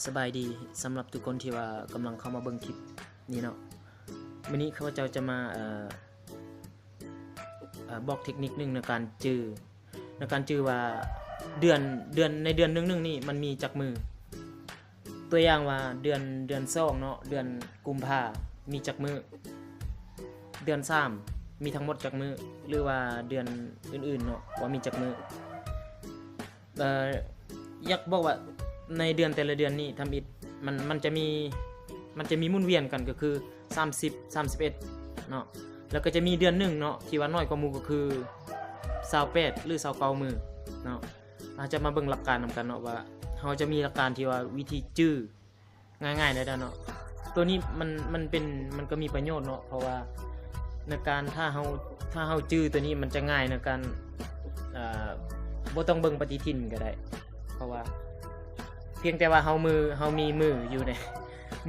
ສະບາຍດີ ສຳລັບທຸກຄົນທີ່ວ່າກຳລັງເຂົ້າມາເບິ່ງຄລິບນີ້ເນາະ. ມື້ນີ້ຂ້າພະເຈົ້າຈະມາ ເອີ ເອີ ບອກເທັກນິກໜຶ່ງໃນການຈື່ ໃນການຈື່ວ່າເດືອນ ເດືອນ ໃນເດືອນໜຶ່ງໆນີ້ມັນມີຈັກມື້. ຕົວຢ່າງວ່າເດືອນ ເດືອນສອງເນາະ ເດືອນກຸມພາມີຈັກມື້, ເດືອນສາມມີທັງໝົດຈັກມື້ ຫຼືວ່າເດືອນອື່ນໆເນາະ ວ່າມີຈັກມື້. ເອີ ຢາກບອກວ່າໃນເດືອນແຕ່ລະເດືອນນີ້ທຳອິດ ມັນ ມັນຈະມີ ມັນຈະມີໝູນວຽນກັນ ກໍຄືສາມສິບ ສາມສິບເອັດເນາະ, ແລ້ວກໍຈະມີເດືອນໜຶ່ງເນາະ ທີ່ວ່າໜ້ອຍກວ່າໝູ່ ກໍຄືຊາວແປດ ຫຼືຊາວເກົ້າມື້ເນາະ. ເຮົາຈະມາເບິ່ງຫຼັກການນຳກັນເນາະ ວ່າເຮົາຈະມີຫຼັກການທີ່ວ່າວິທີຈື່ ງ່າຍໆໄດ້ແລ້ວເນາະ. ໂຕນີ້ມັນ ມັນເປັນ ມັນກໍມີປະໂຫຍດເນາະ ເພາະວ່າໃນການ ຖ້າເຮົາ ຖ້າເຮົາຈື່ໂຕນີ້ມັນຈະງ່າຍໃນການ ເອີ ບໍ່ຕ້ອງເບິ່ງປະຕິທິນກໍໄດ້ ເພາະວ່າພຽງແຕ່ວ່າເຮົາມື ເຮົາມີມືຢູ່ໃນ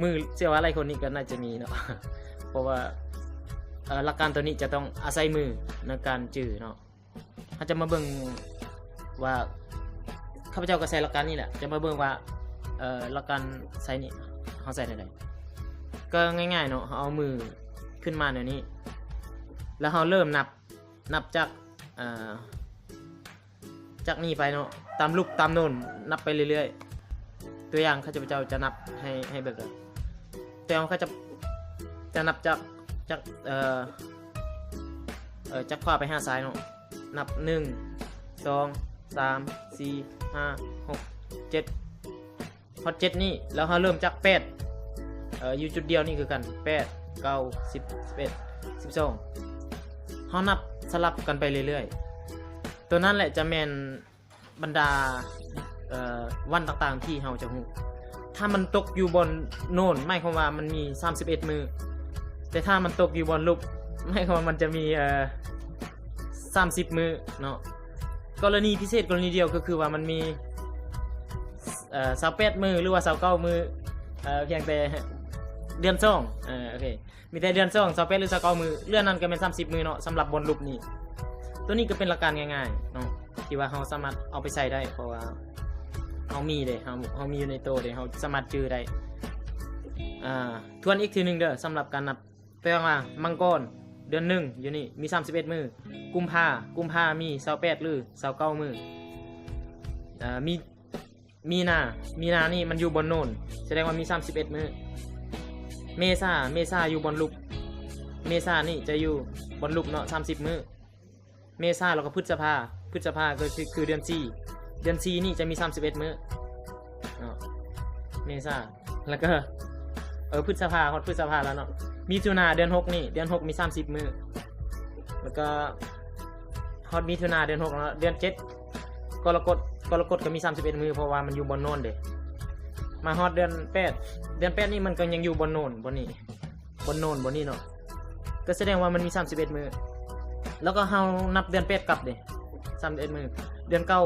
ມື ເຊື່ອວ່າຫຼາຍຄົນນີ້ກໍໜ້າຈະມີເນາະ ເພາະວ່າ ເອີ ຫຼັກການໂຕນີ້ຈະຕ້ອງອາໄສມືໃນການຈື່ເນາະ. ເຮົາຈະມາເບິ່ງວ່າ ຂ້າພະເຈົ້າກໍໃຊ້ຫຼັກການນີ້ແຫຼະ ຈະມາເບິ່ງວ່າ ເອີ ຫຼັກການໃຊ້ນີ້ເຮົາໃຊ້ແນວໃດ. ກໍງ່າຍໆເນາະ ເຮົາເອົາມືຂຶ້ນມາແນວນີ້ ແລ້ວເຮົາເລີ່ມນັບ ນັບຈາກ ເອີ ຈາກນີ້ໄປເນາະ ຕາມລູກຕາມໂນນ ນັບໄປເລື້ອຍໆ. ຕົວຢ່າງ ຂ້າພະເຈົ້າຈະນັບໃຫ້ ໃຫ້ເບິ່ງເດີ. ຕົວຢ່າງ ຂ້າພະເຈົ້າຈະ ຈະນັບຈາກ ຈາກ ເອີ ເອີ ຈາກຂວາໄປຫາຊ້າຍເນາະ. ນັບ ໜຶ່ງ ສອງ ສາມ ສີ່ ຫ້າ ຫົກ ເຈັດ ຮອດເຈັດນີ້ ແລ້ວເຮົາເລີ່ມຈາກແປດ ເອີ ຢູ່ຈຸດດຽວນີ້ຄືກັນ ແປດ ເກົ້າ ສິບ ສິບເອັດ ສິບສອງ ເຮົານັບສະຫຼັບກັນໄປເລື້ອຍໆ. ໂຕນັ້ນແຫຼະຈະແມ່ນບັນດາ ເອີ ວັນຕ່າງໆທີ່ເຮົາຈະຮູ້. ຖ້າມັນຕົກຢູ່ບ່ອນໂນນ ໝາຍຄວາມວ່າມັນມີສາມສິບເອັດມື້, ແຕ່ຖ້າມັນຕົກຢູ່ບ່ອນຫຼຸບ ໝາຍຄວາມວ່າມັນຈະມີ ເອີ ສາມສິບມື້ເນາະ. ກໍລະນີພິເສດກໍລະນີດຽວ ກໍຄືວ່າມັນມີ ເອີ ຊາວແປດມື້ ຫຼືວ່າຊາວເກົ້າມື້ ເອີ ພຽງແຕ່ເດືອນສອງ ເອີ ໂອເຄ ມີແຕ່ເດືອນສອງ ຊາວແປດ ຫຼື ຊາວເກົ້າມື້ ເຫຼືອນັ້ນກໍແມ່ນສາມສິບມື້ເນາະ ສຳລັບບ່ອນຫຼຸບນີ້. ໂຕນີ້ກໍເປັນຫຼັກການງ່າຍໆເນາະ ທີ່ວ່າເຮົາສາມາດເອົາໄປໃຊ້ໄດ້ ເພາະວ່າເຮົາມີເດ້ ເຮົາ ເຮົາມີຢູ່ໃນໂຕເດ້ ເຮົາສາມາດຈື່ໄດ້. ອ່າ ທວນອີກເທື່ອໜຶ່ງເດີ ສຳລັບການນັບ ແຕ່ວ່າມັງກອນ ເດືອນໜຶ່ງຢູ່ນີ້ມີສາມສິບເອັດມື້, ກຸມພາ ກຸມພາມີຊາວແປດ ຫຼື ຊາວເກົ້າມື້. ເອີ ມີ ມີນາ ມີນານີ້ມັນຢູ່ບ່ອນໂນນ ສະແດງວ່າມີສາມສິບເອັດມື້. ເມສາ ເມສາຢູ່ບ່ອນຫຼຸບ ເມສານີ້ຈະຢູ່ບ່ອນຫຼຸບເນາະ ສາມສິບມື້. ເມສາ ແລ້ວກໍພຶດສະພາ ພຶດສະພາກໍຄື ຄືເດືອນສີ່ ເດືອນສີ່ນີ້ຈະມີສາມສິບເອັດມື້ເນາະ ເມສາ. ແລ້ວກໍ ເອີ ພຶດສະພາ ຮອດພຶດສະພາແລ້ວເນາະ. ມິຖຸນາ ເດືອນຫົກນີ້ ເດືອນຫົກມີສາມສິບມື້ ແລ້ວກໍຮອດມິຖຸນາເດືອນຫົກເນາະ. ເດືອນເຈັດ ກໍລະກົດ ກໍລະກົດກໍມີສາມສິບເອັດມື້ ເພາະວ່າມັນຢູ່ບ່ອນໂນນເດ້. ມາຮອດເດືອນແປດ ເດືອນແປດນີ້ມັນກໍຍັງຢູ່ບ່ອນໂນນ ບ່ອນນີ້ ບ່ອນໂນນ ບ່ອນນີ້ເນາະ ກໍສະແດງວ່າມັນມີສາມສິບເອັດມື້. ແລ້ວກໍເຮົານັບເດືອນແປດກັບເດ້ ສາມສິບເອັດມື້. ເດືອນເກົ້າ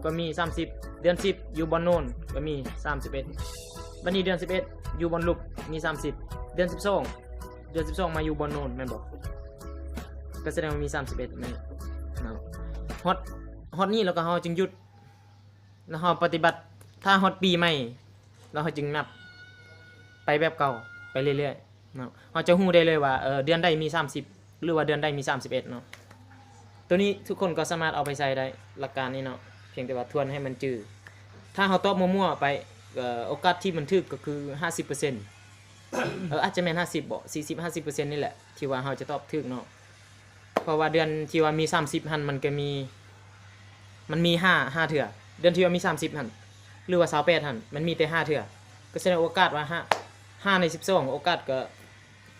ກໍມີສາມສິບ ເດືອນສິບຢູ່ບ່ອນໂນນກໍມີສາມສິບເອັດ. ບັດນີ້ເດືອນສິບເອັດຢູ່ບ່ອນຫຼຸບມີສາມສິບ ເດືອນສິບສອງ ເດືອນສິບສອງມາຢູ່ບ່ອນໂນນແມ່ນບໍ່ ກໍສະແດງວ່າມີສາມສິບເອັດມື້ເນາະ. ຮອດ ຮອດນີ້ແລ້ວກໍເຮົາຈຶ່ງຢຸດ ແລ້ວເຮົາປະຕິບັດ ຖ້າຮອດປີໃໝ່ ແລ້ວເຮົາຈຶ່ງນັບໄປແບບເກົ່າໄປເລື້ອຍໆເນາະ. ເຮົາຈະຮູ້ໄດ້ເລີຍວ່າ ເອີ ເດືອນໃດມີສາມສິບ ຫຼືວ່າເດືອນໃດມີສາມສິບເອັດເນາະ. ໂຕນີ້ທຸກຄົນກໍສາມາດເອົາໄປໃຊ້ໄດ້ ຫຼັກການນີ້ເນາະ ພຽງແຕ່ວ່າທວນໃຫ້ມັນຈື່. ຖ້າເຮົາຕອບມົ້ວໆໄປ ເອີ ໂອກາດທີ່ມັນຖືກກໍຄືຫ້າສິບເປີເຊັນ ເອີ ອາດຈະແມ່ນຫ້າສິບບໍ ສີ່ສິບ ຫ້າສິບເປີເຊັນນີ້ແຫຼະ ທີ່ວ່າເຮົາຈະຕອບຖືກເນາະ. ເພາະວ່າເດືອນທີ່ວ່າມີສາມສິບຫັ້ນ ມັນກໍມີ ມັນມີຫ້າ ຫ້າເທື່ອ. ເດືອນທີ່ວ່າມີສາມສິບຫັ້ນ ຫຼືວ່າຊາວແປດຫັ້ນ ມັນມີແຕ່ຫ້າເທື່ອ ກໍສະແດງໂອກາດວ່າຫ້າ ຫ້າໃນສິບສອງ ໂອກາດກໍ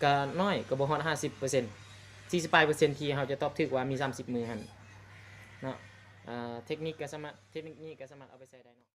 ກໍນ້ອຍ ກໍບໍ່ຮອດຫ້າສິບເປີເຊັນ ສີ່ສິບປາຍເປີເຊັນທີ່ເຮົາຈະຕອບຖືກວ່າມີສາມສິບມື້ຫັ້ນເນາະ. ເອີ ເທັກນິກກໍສາມາດ ເທັກນິກນີ້ກໍສາມາດເອົາໄປໃຊ້ໄດ້ເນາະ.